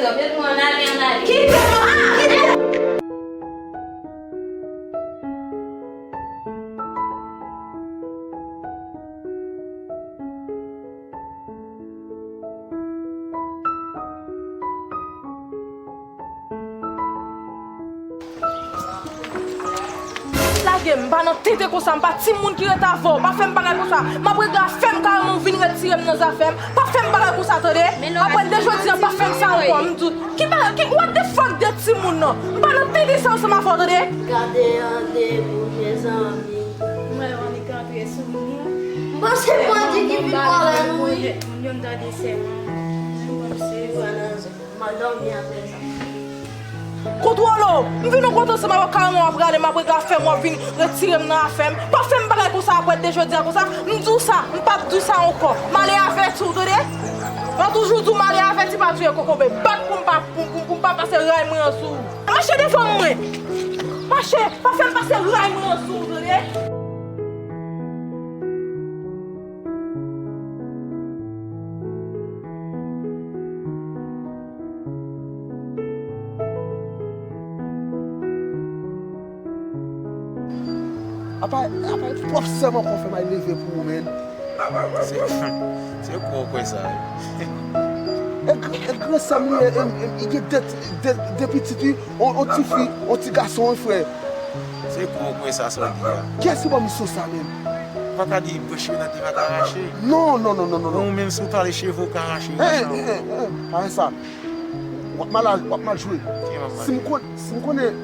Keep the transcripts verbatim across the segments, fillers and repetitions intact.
Yo, met mwen ann ale, ann ale. Kite mwen! Kite! Lage m, m pa nan tenten konsa, m pa timoun ki ret avè w. Pa fè m bagay konsa. M ap regle afè m kareman, ou vin retire m nan zafè m. Pa fè m bagay konsa, tande? Apre de jodi a, pa fè m sa ankò, m di w. Ki bagay, ki, what the fuck de timoun nan? M pa nan tenten sa ansanm avè w, tande? Gade Andé pou mezanmi. Mwen, Andé ka antre sou nou. M panse bandi ki vin vòlè nou, wi. Moun yo m tande sèman. Mwen, se Mal dòmi apre sa. Kontwole w! M vin yon kote ansanm avè w kareman w ap rale m ap regle afè m, w ap vin retire m nan afè m. Pa fè m bagay konsa apre de jodi a konsa. M di w sa, m p ap di w sa ankò. M ale avèti w, tande? Mwen toujou di w m ale avèti, pa touye kokobe. Bat pou m pa, pou, pou, pou m pa pase ray mwen an sou ou. Mache devan m mwen! Mache! Pa fè m pase ray mwen an sou ou, tande? Apa, apa, pwòp sèman k ap fè m al leve pou ou, menn. Se, se kou w kwè sa, wi. E gr-, e gran sè m li ye, e, e, li gen de, de, de pitit, wi. On, on ti fi, on ti gason, wi, frè. Se kou w kwè sa, sa w di a. Kiyès ki ban misyon sa, menn? Ou pa ka di branch nan te pa ka rache. Non, non, non, non, non, non. Ou menm, si w pale cheve, w ka rache, w ka chanje. Eh, eh, eh, pa fè sa. W ap mal al, w ap mal jwe. Si m konn, si m konnen,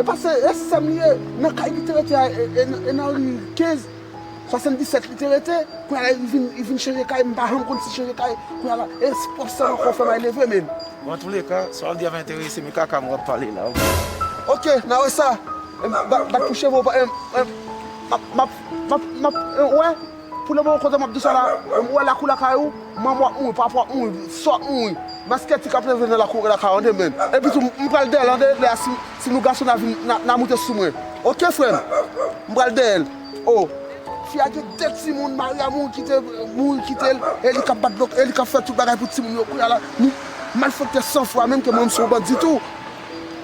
e paske e sè m li ye, nan kay li te rete a, e, e, e nan ri kenz, swasanndisèt li te rete, kounye a la, li vin, li vin chanje kay, m pa janm konn si chanje kay, kounye a la, e pwòp sè m ankò fè m al leve, menn. Bon, antouleka, sa w ap di a pa enterese m, e kaka m w ap pale la, oke? Oke, n a wè sa. Em, ba, bat pou cheve w, pa, em, em, m ap, m ap, m ap, m ap, em, wè. Pou lemoman, kote m ap di w sa la, em, wè lakou lakay ou, manman w ap mouri, papa w ap mouri, sè w ap mouri. Maskèt ki ap leve nan lakou lakay ou, tande, menn. Epi tou, m pral dèyè l, tande, lè a, si, si nou gason n a vin, n a, n a moute sou mwen. Oke, frè m? M pral dèyè l. O. Fi a gen de timoun, mari a mouri kite, mouri kite l, e li k ap bat blòk, e li k ap fè tout bagay pou timoun yo. Kounye a la, nou, malfektè san fwa, menm ke mwen, m se yon bandi tou.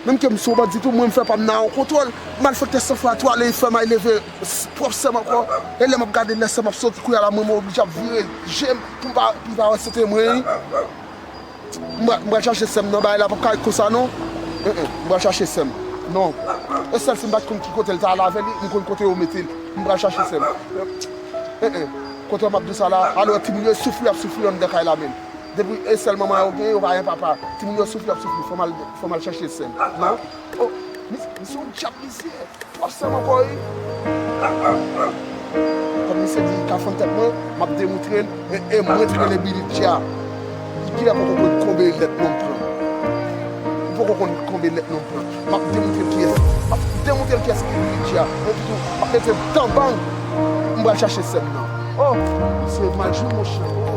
Menm ke m se yon bandi tou, mwen, m fè pa m nan yon kontwòl. Malfektè san fwa tou, ale fè m al leve s-, pwòp sè m ankò. E lè m ap gade, lè sè m ap soti, kounye a la, mwen, mwen oblije ap vire je m pou m pa, pou m pa wè se te mwen, wi. M pral, m pral chache sè m nan, bagay la p ap ka ret konsa non. Eh, eh, m pral chache sè m. Non. E sèl si m pa t konn ki kote l ta al avè li, m konn kote yo mete l. M pral chache sè m. Eh, eh, kote m ap di w sa la, alò timoun yo soufri, y ap soufri anndan kay la menm. Depi e sèl manman yo genyen, yo pa gen papa. Timoun yo soufri, y ap soufri. Fò m al, fò m al chache sè m. Non. Oh, misye, misye yon dyab, misye. Pwòp sè m ankò, wi. Kòm misye di li ka fann tèt mwen, m ap demontre l, e, e mwen t rele Billy Dja. Li genlè poko konn konbe lèt non m pran. Li poko konn konbe lèt non m pran. M ap demontre l kiyès. M ap demontre l kiyès ki Billy Dja. Epi tou, m ap mete l dan bang. M pral chache sè m nan. Oh, misye mal jwe, monchè. Oh.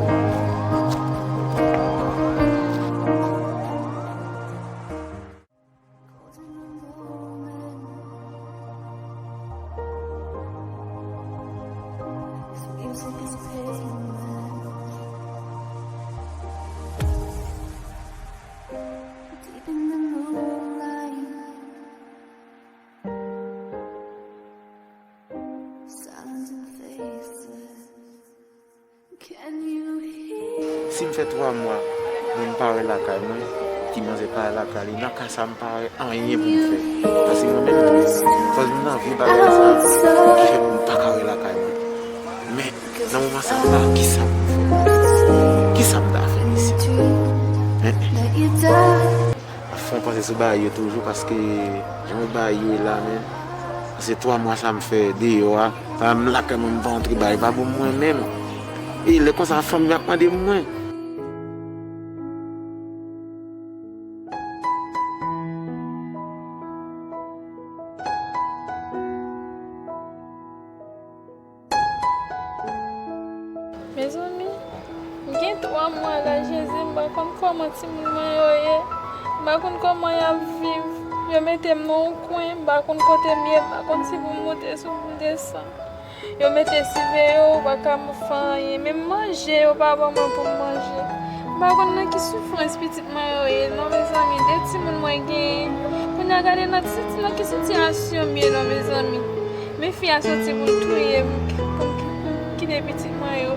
Si m fè twa mwa, mwen m pa wè lakay mwen, ti manzè pa wè lakay li, nan ka sa m pa wè anyen pou m fè. Paske mwen menm tou, fòs m nan vye bagay sa ki fè pou m pa ka wè lakay mwen. Men, nan moman sa m pa wè kisa pou m fè. Kisa m ta fè isit? Hein? Ap fè yon panse sou bagay yo toujou, paske jan bagay yo ye la, men, se twa mwa sa m fè deyò a, sa m lakay mwen, m pa antre, bagay pa bon mwen menm. E lè konsa, fanmi ap mande mwen. Mezanmi, m gen twa mwa la, Jezi, m pa konn kòman timoun mwen yo ye. M pa konn kòman y ap viv. Yo mete m nan yon kwen, m pa konn kote m ye, m pa konn si pou m moute, si pou m desann. Yo mete siveye, yo pa ka fè anyen. Menm manje, yo pa ban mwen pou m manje. M Pa konn nan ki soufrans pitit mwen yo ye, non, mezanmi, de timoun mwen genyen. Kounye a, gade nan ti, nan ki sitiyasyon m ye, non, mezanmi. Men fi a soti pou l touye m, pou m, pou m kite pitit mwen yo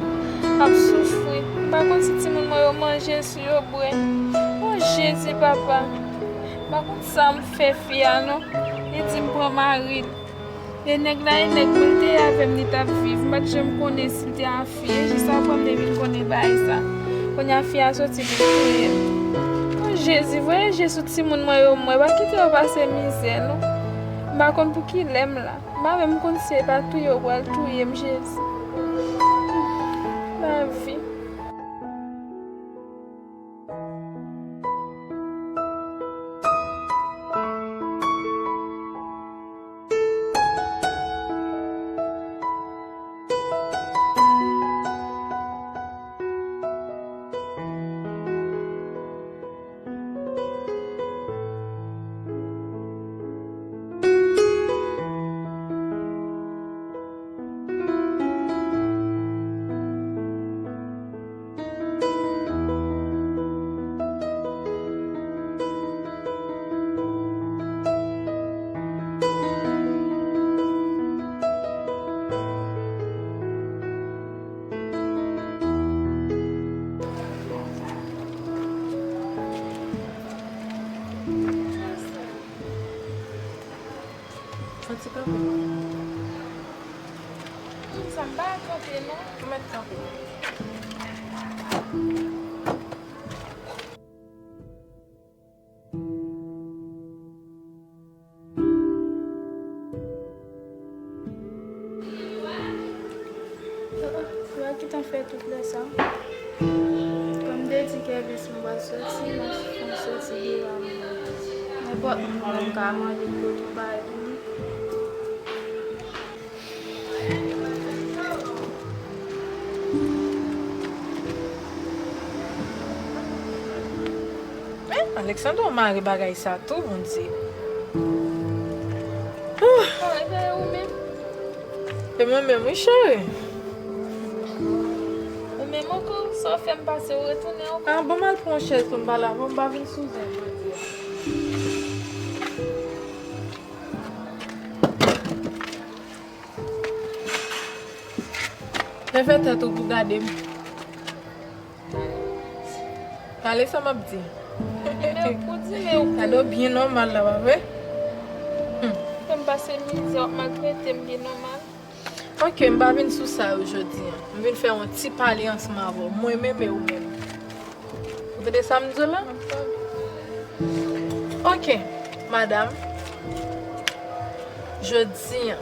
ap soufri. M pa konn si timoun mwen yo manje, si yo bwè. O Jezi, papa. M pa konn sa m fè fi a, non. Li di m pran mari l. E nèg la, e nèg mwen, li te avè m, li t ap viv. M pa t janm konnen si l te a fi. E jis apre m te vin konnen bagay sa. Kounye a fi a soti pou l touye m. O Jezi, voye je sou timoun mwen yo, mwen. Pa kite yo pase mizè, non. M pa konn pou kilè m la. M pa menm konn si e pa touye yo pral touye m, Jezi. Lavi. Fè ti kanpe. Sa m pa kanpe, non. Ou mèt kanpe. Yo gentan fè tout lè sa. Kòm m te di Kevin si m pral soti, m ap fè yon soti deyò a mwen. Nenpòt moun mwen m ka mande m pote yon bagay pou li. Men, Alexandro mare bagay sa tou, Bondye. Ah. Bon, e ben, ou menm? E mwen menm, wi, cheri. Ou menm ankò, sa w fè m pase, ou retounen ankò? Ah, bon, m al pran yon chèz pou m pale avè w, m pa vin sou zen jodi a. Leve tèt ou pou gade m. Pale sa m ap di. Men ou di, men ou... Gade w byen nòmal la, pa vre? Hmm. Fè m pase mizè, w ap maltrete m byen nòmal. Ok, m pa vin sou sa yo jodi a. M vin fè yon ti pale ansanm avè w. Mwen menm e ou menm. Ou tande sa m di w la? Ok, madanm. Jodi a,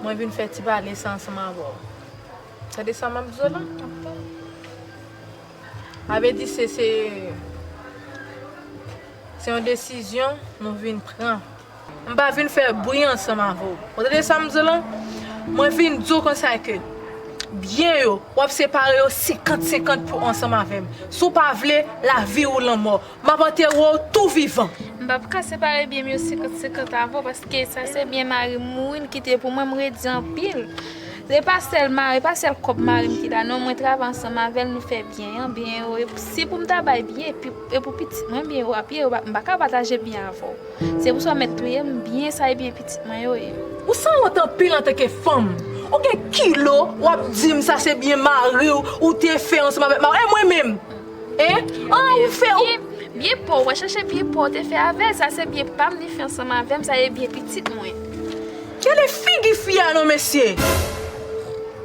mwen vin fè ti pale sa ansanm avè w. Tande sa m ap di w la? Sa vle di se, se, se yon desizyon nou vin pran. M pa vin fè bri ansanm avè w. Ou tande sa m di w la? Mwen vin di w konsa ke byen yo, w ap separe yo senkant senkant pou ansanm avè m. Si w pa vle, lavi ou lanmò. M ap antere w tou vivan. M p ap ka separe byen m yo senkant senkant avè w, paske sa se byen mari m wi l kite pou mwen, m redi anpil. E pa sèl mari, e pa sèl kòb mari m ki la, non, mwen travay ansanm avè l, nou fè byen an, byen yo. E si pou m ta bay byen, epi, e pou pitit mwen, byen yo ap ye, yo pa, m pa ka pataje byen avè w. Se pou sa w mèt touye m, byen sa e byen pitit mwen yo ye. Ou sanwont anpil antanke fanm. Ou gen kilo, w ap di m sa se byen mari w, ou te fè ansanm avèk mari w. E mwen menm? Hein? An, ou fè, ou... Byen, byen pa w, w a chache byen pa w te fè avè l, sa se byen pa m li fè ansanm avè m, sa e byen pitit mwen. Gade figi fi a non, mesye.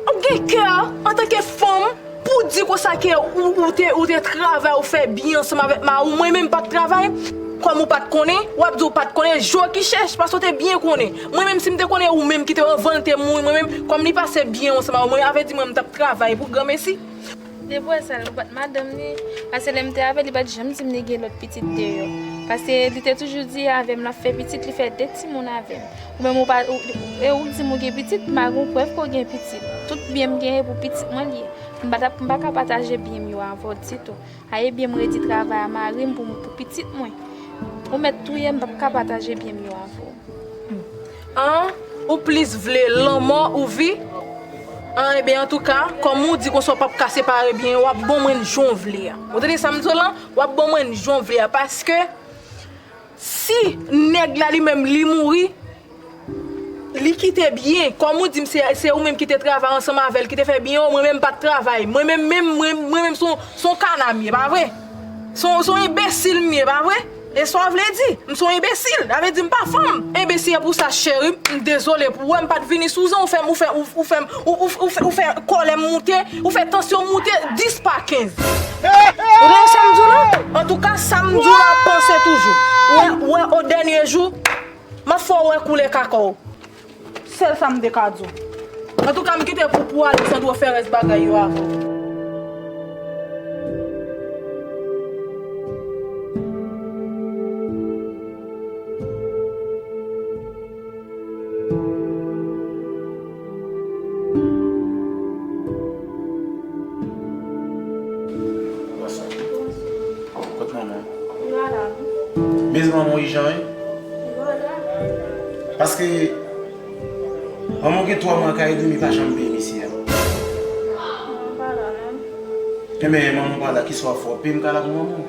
Ou gen kè, antanke fanm, pou di konsa ke ou, ou te, ou te travay, ou fè byen ansanm avèk mari w, mwen menm pa t travay, kòm ou pa t konnen, w ap di w pa t konnen, je w ki chèch, paske w te byen konnen. Mwen menm, si m te konnen ou menm ki te anvan l te mouri, mwen menm, kòm li pase byen ansanm avè mwen, avè di mwen m t ap travay pou granmesi. Depi w wè sa, ou pa t madanm li, paske lè m te avè l, li pa t janm di m li gen lòt pitit deyò. Paske li te toujou di avè m l ap fè pitit, li fè de timoun avè m. Ou menm ou pa, ou, e ou di m ou gen pitit, m pa gen prèv ke w gen pitit. Tout byen m genyen pou pitit mwen li ye. M pa t ap, m pa ka pataje byen m yo avè w ditou. A e byen m redi travay a mari m pou, pou pitit mwen. Ou mèt touye m, m p ap ka pataje byen m yo avè w. An, ou plis vle lanmò ou vi? An, ebyen, antouka, kòm ou di konsa w p ap ka separe byen yo, w ap ban mwen n jan w vle a. Ou tande sa m di w lan? W ap ban mwen n jan w vle a, paske si nèg la li menm li mouri, li kite byen, kòm ou di m, se, se ou menm ki te travay ansanm avè l, ki te fè byen, o, mwen menm m pa t travay. Mwen menm, menm, mwen, mwen menm se yon, se yon kana m ye, pa vre? Se yon, se yon enbesil m ye, pa vre? E sa w vle di? M se yon enbesil. Sa vle di m pa fanm. Enben, si e pou sa, cheri, m dezole pou ou. M pa t vini sou zen, ou fè m, ou fè, ou, ou fè m, ou, ou, ou fè, ou fè kòlè m moute, ou fè tansyon m moute dis pa kenz. Ou tande sa m di w lan? Antouka, sa m di w lan ap panse toujou. Ou wè, ou wè, o dènye jou, m ap fè w wè koulè kaka w. Sèl sa m te ka di w. Antouka, m kite pou, pou Alexandro fè rès bagay yo avè w. Bonsoir. Kot manman? Li pa la, non. Mezanmi, manman w ijan, wi. Li pa la. Paske manman w gen twa mwa kay edmi pa janm vini isi a. Manman pa la, non. Enben, manman w pa la, kisa w ap fè? W ap peye m kay la pou manman w?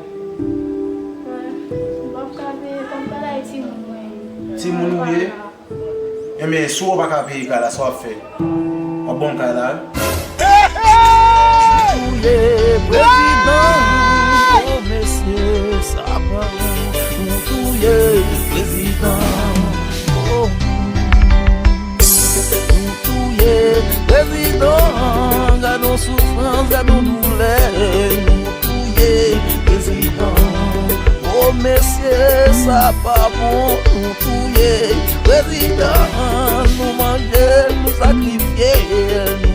Mwen, m p ap ka peye, pa m ka bay timoun mwen. Timoun ou ye? Enben, si w pa ka peye kay la, sa w ap fè? W ap ban m kay la, wi. Touye prezidan, o mesye, sa pa bon. Nou touye prezidan, o. Nou touye prezidan, gad yon soufrans, gad yon doulè. Nou touye prezidan, o mesye, sa pa bon. Nou touye prezidan, nou manje l, nou sakrifye l.